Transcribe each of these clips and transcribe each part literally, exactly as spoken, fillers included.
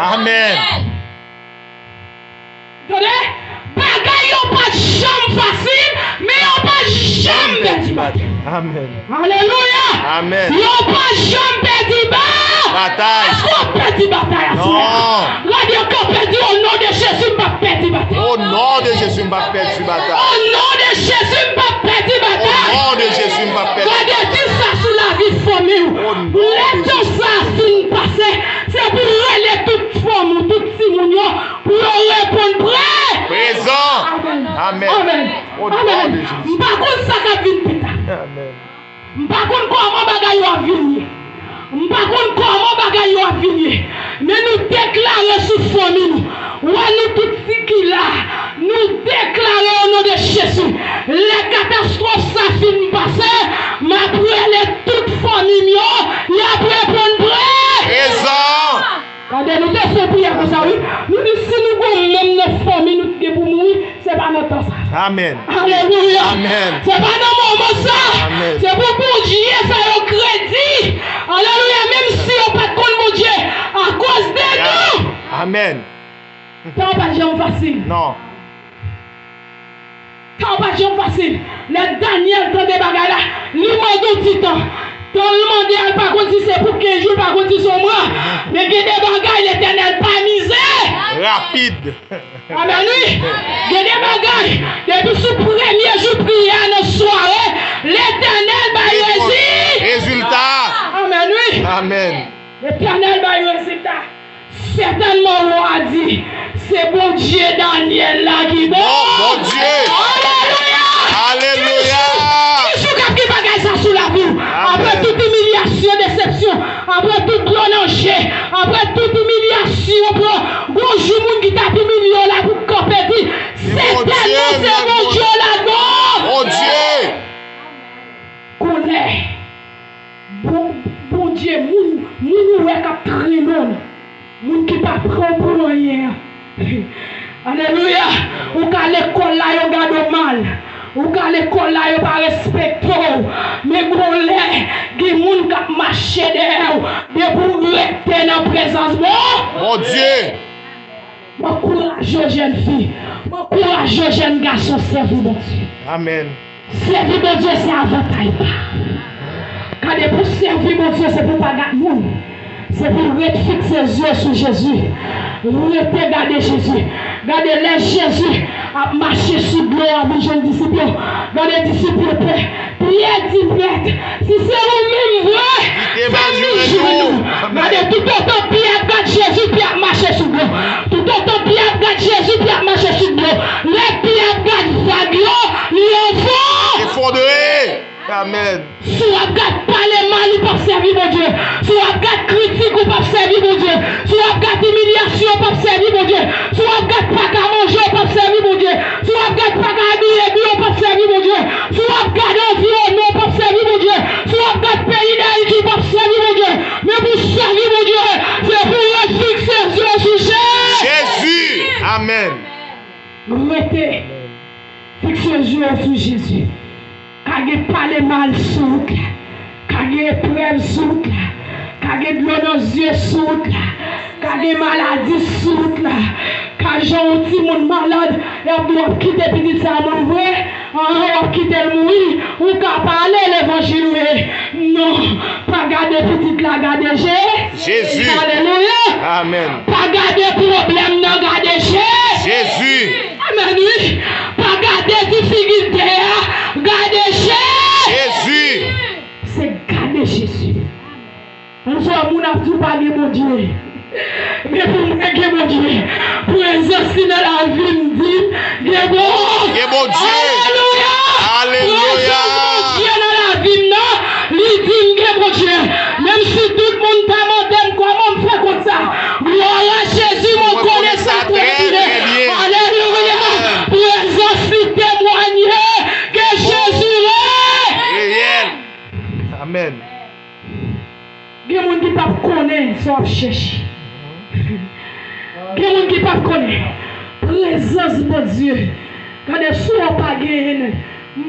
Amèn. Tande, bagay yo pa t janm fasil, men yo pa janm pèdi batay. Amèn. Alelouya. Amèn. Yo pa janm pèdi ba- Batay. Èske w ap pèdi batay aswè a? Non. Gade yon kanpe, di, "O non de Jezi, m p ap pèdi batay." O non de Jezi, m p ap pèdi batay. O non de Jezi, m p ap pèdi batay. O non de Jezi, m p ap pèdi batay. Gade, di sa sou lavi fanmi w. O non de Jezi. Letan sa a fin pase, se pou rele tout fanmi w, tout timoun yo, pou yo reponn pre- Prezan. Amèn. Amèn. Amèn. O non de Jezi. M pa konn sa k ap vin pita. Amèn. M pa konn kòman bagay yo ap vin ye. M pa konn kòman bagay yo ap vin ye. Men nou deklare sou fanmi nou. Wè nou tout ki la. Nou deklare o non de Jezi. Lè katastwòf sa fin pase, m ap rele tout fanmi m yo. Y ap reponn pre- Prezan. Gade, nou te fè priyè konsa, wi. Nou di, si nou gon manm nan fanmi nou ki gen pou mouri, se pa nan tan sa. Amèn. Alelouya. Amèn. Se pa nan moman sa. Amèn. Se pou Bondye fè yo kredi. Alelouya. Menm si yo pa t konn Bondye, akoz de nou. Amèn. Tan pa t janm fasil. Non. Tan pa t janm fasil. Lè Danyèl tande bagay la, li mande yon ti tan. Tan l mande a, l pa konn si se pou kenz jou, l pa konn si se yon mwa. Men gen de bagay Letènèl pa mize. Rapid. Amèn, wi. Gen de bagay, depi sou premye jou priyè nan sware, Letènèl bay rezi- Rezilta. Amèn, wi. Amèn. Letènèl bay rezilta. Sètènman, wa a di, se Bondye Danyèl la ki bon. Bon, Bondye. Alelouya! Alelouya! Ki jou, ki jou k ap gen bagay sa sou lavi w? Amèn. Apre tout imilyasyon, desepsyon, apre tout dlo nan je, apre tout imilyasyon, pran, gon jou moun ki t ap imilye w la pou kanpe di, sètènman se Bondye w la non. Bondye! Kolè. Bon, Bondye, moun, moun ou wè k ap trennen w, moun ki pa pran w pou anyen an. Alelouya! Ou ka lekòl la, yo gade w mal. Ou ka lekòl la, yo pa respekte w. Men gon lè, gen moun k ap mache dèyè w. Depi w rete nan prezans Bon- Bondye! M ankouraje w, jèn fi. M ankouraje w, jèn gason, sèvi Bondye. Amèn. Sèvi Bondye, se avantay pa. Gade, pou sèvi Bondye, se pou pa gad moun. Se pou ret fikse zye sou Jezi. Rete gade Jezi. Gade lè Jezi ap mache sou dlo a, vin jwenn disip yo. Gade disip yo pè. Pyè di, Mèt, si se ou menm vre, fè m vin jwenn ou. Gade, toutotan Pyè ap gad Jezi, Pyè ap mache sou dlo. Toutotan Pyè ap gad Jezi, Pyè ap mache sou dlo. Lè Pyè ap gad vag yo, li anfon- Efondre. Amèn. Si w ap gad pale mal, ou p ap sèvi Bondye. Si w ap gad kritik, ou p ap sèvi Bondye. Si w ap gad imilyasyon, ou p ap sèvi Bondye. Si w ap gad pa ka manje, ou p ap sèvi Bondye. Si w ap gad pa ka abiye byen, ou p ap sèvi Bondye. Si w ap gad anviwònman, ou p ap sèvi Bondye. Si w ap gad peyi Dayiti, ou p ap sèvi Bondye. Men pou sèvi Bondye, se pou w ret fikse zye w sou Jezi. Jezi. Amèn. Rete fikse zye w sou Jezi. Ka gen pale mal sou wout la. Ka gen eprèv sou wout la. Ka gen dlo nan zye sou wout la. Ka gen maladi sou wout la. Ka jan yon timoun malad, y ap di w ap kite pitit sa a mouri vre. An, w ap kite l mouri. Ou ka pale levanjil, wi. Non, pa gade pitit la, gade Je- Jezi. Alelouya. Amèn. Pa gade pwoblèm nan, gade Je- Jezi. Amèn, wi. Pa gade difikilte a, gade Je- Jezi. Se gade Jezi. Yon sèl moun ap di w pa gen Bondye. Men pou mwen gen Bondye. Prezans li nan lavi m di m gen Bon- Gen Bondye. Alelouya. Alelouya. Prezans Bondye nan lavi m nan, li di m gen Bondye. Menm si tout moun ta mande m kòman m fè konn sa. Gloire à Jésus, mwen konnen sa trè byen. Alelouya. Prezans li temwanye ke Jezi re- Reyèl. Amèn. Gen moun ki p ap konnen sa w ap chèche. Gen moun ki p ap konnen prezans Bondye. Gade, si w pa genyen l,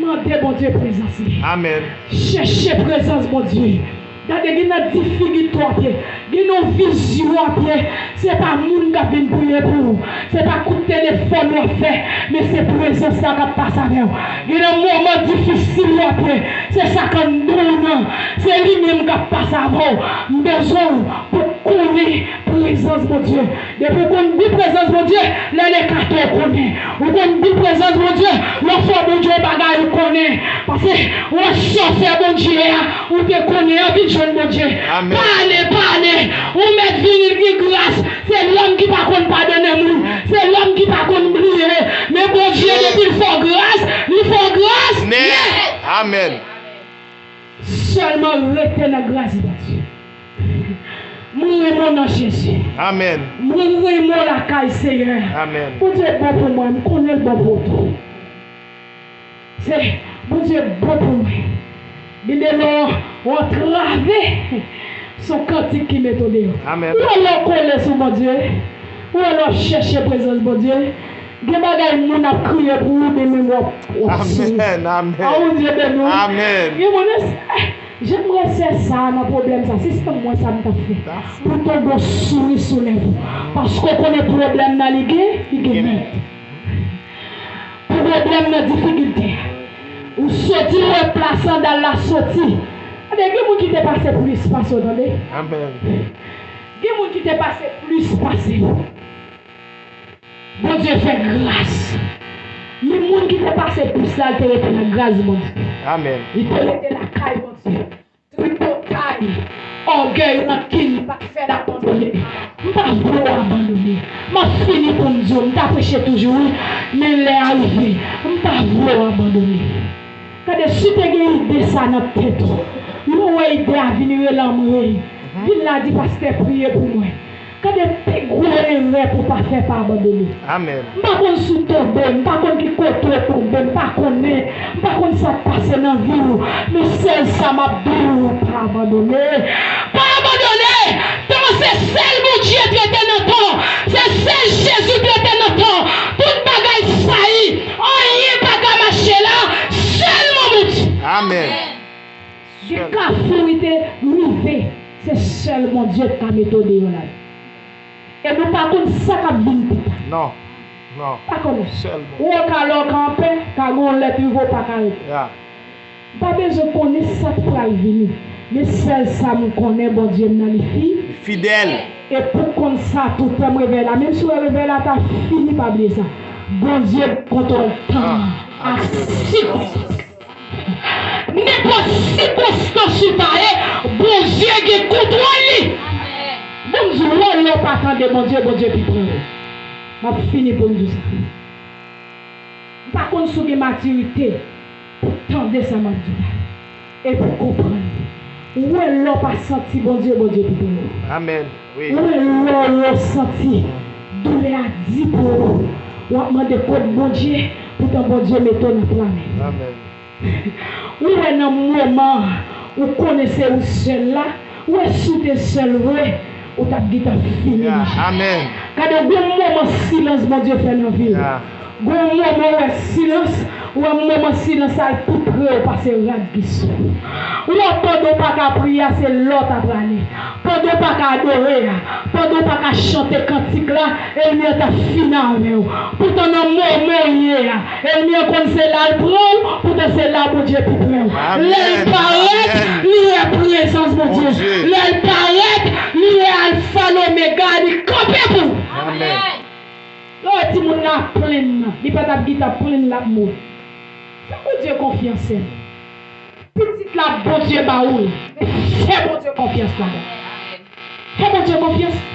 mande Bondye prezans li. Amèn. Chèche prezans Bondye. Gade, gen nan difikilte w ap ye, gen nan vizyon w ap ye, se pa moun k ap vin priye pou ou, se pa kout telefòn w ap fè, men se prezans la k ap pase avè w. Gen nan moman difisil w ap ye, se sa k anndan w nan, se li menm k ap pase avè w. M bezwen w pou w konnen prezans Bondye. Depi w konn gou prezans Bondye, lè l ekate w konnen. Ou konn gou prezans Bondye, lè w fè Bondye yon bagay ou konnen. Paske wè sa w fè Bondye a, ou te konnen an vin jwenn Bondye. Amèn. Pale, pale. Ou mèt vini, li gen gras. Se lòm ki pa konn padone moun. Se lòm ki pa konn bliye. Men Bondye, depi l fè w gras, li fè w gras nèt. Amèn. Sèlman rete nan gras Bondye. Mwen renmen w nan Jezi. Amèn. Mwen renmen w lakay Seyè. Amèn. Bondye bon pou mwen, m konnen l bon pou ou tou. Se Bondye bon pou mwen. Gen de lè w antrave, se yon kantik ki mete w deyò. Amèn. Ou wè lè w kole sou Bondye, ou wè lè w ap chèche prezans Bondye, gen bagay moun ap kriye pou ou, demen w ap, w ap souri. Amèn, amèn. A, Bondye beni w. Amèn. Gen moun, eh, jan m wè sè sa a nan pwoblèm sa, si se mwen sa m t ap fè. Pou w tonbe w souri sou lèv ou. Paske w konnen pwoblèm nan li gen, li gen nèt. Pwoblèm nan difikilte. Ou soti, ou wè pla sandal la soti. Gade, gen moun ki te pase plis pase w, tande. Amèn. Gen moun ki te pase plis pase w. Bondye fè gras. Men moun ki te pase plis la, li te rete nan gras Bondye. Amèn. Li te rete lakay Bondye. Tripotay, ògèy, rankin pa t fè l abandone. M pa vle w abandone. M ap fini pou m di w, m ta preche toujou, wi, men lè a rive. M pa vle w abandone. Gade, si w te gen ide sa nan tèt ou, lè w wè ide a vin rele anmwey, vin la di, pastè, priye pou mwen. Gade pi gwo erè pou w pa fè, pa abandone. Amèn. M pa konn si w tonbe, m pa konn ki kote w tonbe, m pa konnen, m pa konn sa k pase nan vi w, men sèl sa m ap di w, pa abandone. Pa abandone! Tan se sèl Bondye trete nan tan, se sèl Jezi trete nan tan. Tout bagay sayi, anyen pa ka mache la, sèlman Bondye. Amèn. Gen kafou li te rive, se sèl Bondye k ka mete w deyò la. E nou pa konn sa k ap vin pita. Non, non. Pa konnen. Sèl Bondye. Ou wè ka lè w kanpe, ka gen yon lèt rive w pa ka rete. Ya. M pa bezwen konnen sa k pral vini. Men sèl sa m konnen, Bondye m nan li fi. Fidèl. E pou konn sa, toutan m revèy la, menm si w wè revèy la ta fini, pa bliye sa. Bondye kontwòl tan ak sikonstans. Nenpòt sikonstans ou ta ye, Bondye gen kontwòl li. Bon, m di w, lè w pa tande Bondye, Bondye pi pre w. M ap fini pou m di w sa. M pa konn si w gen matirite pou tande sa m ap di w la. E pou konprann. Ou wè lè w pa santi Bondye, Bondye pi pre w. Amèn. Wi. Ou wè lè w santi doulè a di pou ou, w ap mande kòd Bondye, poutan Bondye mete w nan plamen. Amèn. Ou wè nan moman ou konnen se ou sèl la, ou wè si w te sèl vre, ou t ap gentan fini. Ya, amèn. Gade, gon moman silans Bondye fè nan vi w. Ya. Gon moman ou wè silans, ou wè moman silans la al pi pre w pase rad ki sou. Ou wè pandan w pa ka priye a, se la w ta prale. Pandan w pa ka adore a, pandan w pa ka chante kantik la, ènmi an t ap fini avè w. Poutan nan moman w ye a, ènmi an konn se la l pran w, poutan se la Bondye pi pre w. Amèn. Lè l parèt, amèn, li wè prezans Bondye. Bondye. Lè l parèt, li wè Alfa Lomega, li kanpe pou w. Amèn. Lè w wè timoun nan ap plenn nan, li pa t ap gentan plenn l ap mouri. Fè Bondye konfyans, sè m. Pitit la Bondye ba ou l, men fè Bondye konfyans ladan. Fè Bondye konfyans.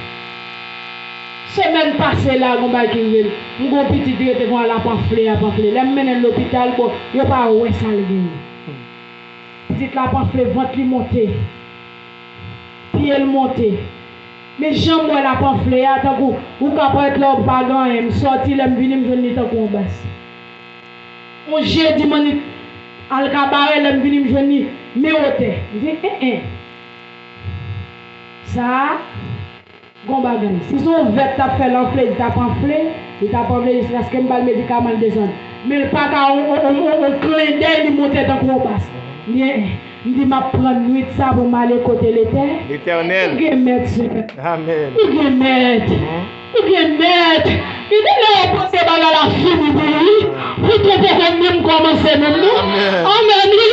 Semèn pase la, gon bagay ki rive m. M gon pitit rete kon al ap anfle, ap anfle. Lè m mennen l lopital, bon, yo pa wè sa l genyen. Pitit la ap anfle, vant li monte. Pye l monte. Men jan m wè l ap anfle a, tankou ou ka parèt la ou pa gen anyen. M sòti, lè m vini, m jwenn li tankou yon bas. On jedi m annik al kabare, lè m vini, m jwenn li men wotè. M di, en, en. Sa a, gon bagay. Si se yon vèt t ap fè l anfle, li t ap anfle, li t ap anfle jiskaske m ba l medikaman, l desann. Men l pa ka, on, on, on, on, on klendèy, li monte tankou yon bas. M di, en, en. M di, "M ap pran nwit sa pou m ale kote Letè-, Letènèl." Ou gen mèt, Senyè. Amèn. Ou gen mèt. Ou gen mèt. Li di, "Lè yo panse bagay la fini pou li, ou tou poko menm kòmanse menm, non." Amèn. Amèn, wi.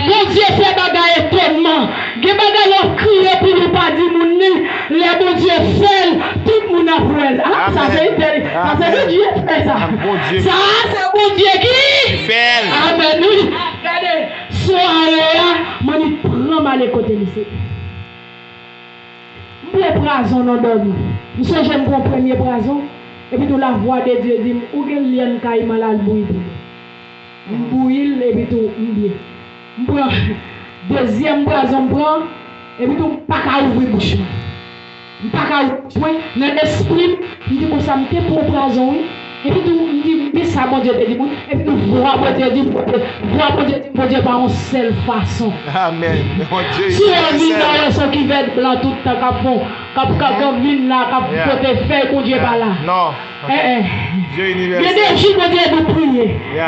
Bondye fè bagay etonnman. Gen bagay w ap kriye pou li, ou pa di moun li. Lè Bondye fè l, tout moun ap wè l. Ah, sa se Amèn. Sa se Amèn. Bondye ki fè sa. Bondye. Sa se Bondye ki fè l. Amèn, wi. Gade, sware a, m annik pran m ale kote li, se. M pran pwazon nan dòmi. M sonje m pran premye pwazon, epi tou lavwa de Dye di m, "Ou gen lyann kayiman la, al bouyi pou mwen." M bouyi l, epi tou m byen. M pran dezyèm pwazon m pran, epi tou m pa ka ouvri bouch mwen. M pa ka ouvri bouch mwen, nan lespri m, m di konsa, "M te pran pwazon, wi." Epi tou, m di, "Men sa Bondye te di mwen." Epi tou, vwa Bondye di m, Bondye, vwa Bondye di m, Bondye pa yon sèl fason. Amèn. Bondye si yon vin la, wè se yon kivèt blan tout tan k ap fon, k ap, k ap, k ap vin la, k ap pote fèy, Bondye pa la. Non. Eh, eh. Gen de jou Bondye di w priye.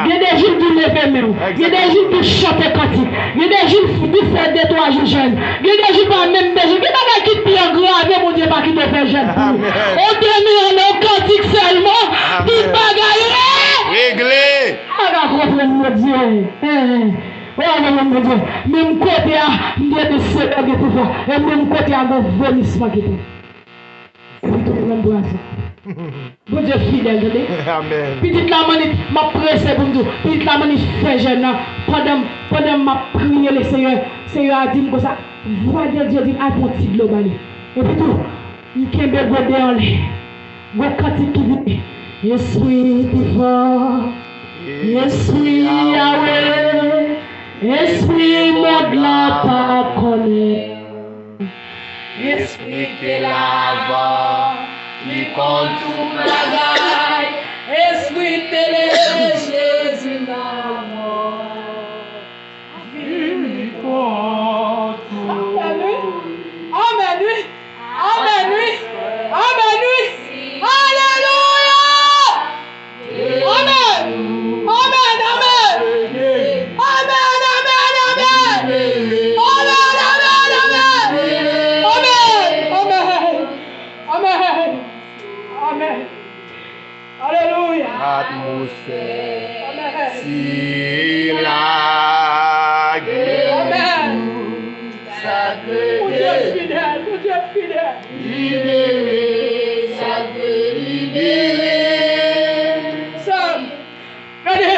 Gen de jou l di w leve men w. Gen de jou l di w chante kantik. Gen de jou l di w fè de twa jou jèn. Gen de jou pa menm bezwen. Gen bagay ki pi angrave, Bondye pa kite w fè jèn pou li. Amèn. Ou demi an nan kantik sèlman, tout bagay re- regle. A ka konprann Bondye. Eh, eh. O, amèn, Bondye. Menm kote a, m gen de seyè gen pouvwa. E menm kote a, gen vomisman ki tou. Epi tou pran pwazon. Bondye fidèl, tande. Amèn. Pitit la, m annik, m ap prese pou m di w, pitit la, m annik fè jèn nan. Pandan, pandan m ap priye Lesenyè, Senyè a di m konsa, vwa de Dye di m, "Al pran ti dlo ba li." Epi tou, m kenbe gode anlè. Gwo kantik ki vini. Espri divan, Espri Yawe, Espri mond la pa konnen. Espri te la avan, li konn tout bagay. Espri te leve Jezi nan mò. Vin, li konn tout. Amèn, wi. Amèn, wi. Amèn, wi. Amèn, wi. Alelouya! Amèn! Amèn! Amèn! Amèn! Amèn! Amèn! Amèn! Amèn! Amèn! Amèn! Amèn! Amèn! Alelouya! Atmosfè. Amèn. Si lage. Amèn. Bondye fidèl, Bondye fidèl. Libere, sa vle libere. Sa, gade,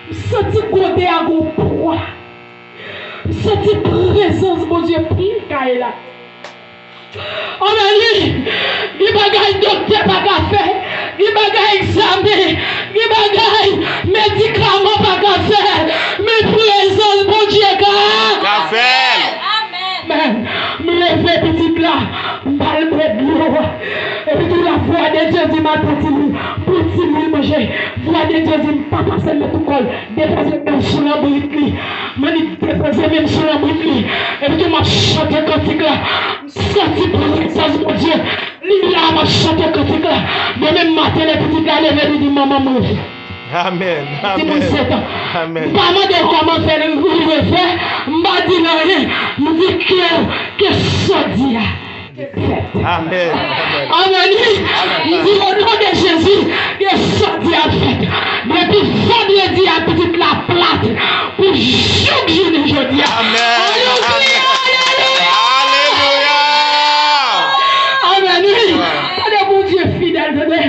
m santi kote a gon pwa. M santi prezans Bondye plen kay la. Amèn, wi. Gen bagay doktè pa ka fè. Gen bagay egzamen. Gen bagay medikaman pa ka fè. Men prezans Bondye ka. Ka fè l. Amèn. M leve pitit la, m ba l bwè dlo. Epi tou lavwa de Dye di m al pran ti lwil, pran ti lwil manje. Vwa de Dye di m pa pase men tou kò l, depoze men w sou lanbrit li. M annik depoze men m sou lanbrit li. Epi tou m ap chante kantik la. M santi prezans Bondye. Li la, m ap chante kantik la. Demen maten, lè pitit la leve, li di, "Manman, m reve." Amèn. Timoun amèn. Setan. Amèn. M pa mande w kòman fè l reve. M pa di l anyen. M di ke, ke sa w di a fèt. Amèn. Amèn. Amèn. M di o non de Jezi, ke sa w di a fèt. Depi vandredi a, pitit la plat. Pou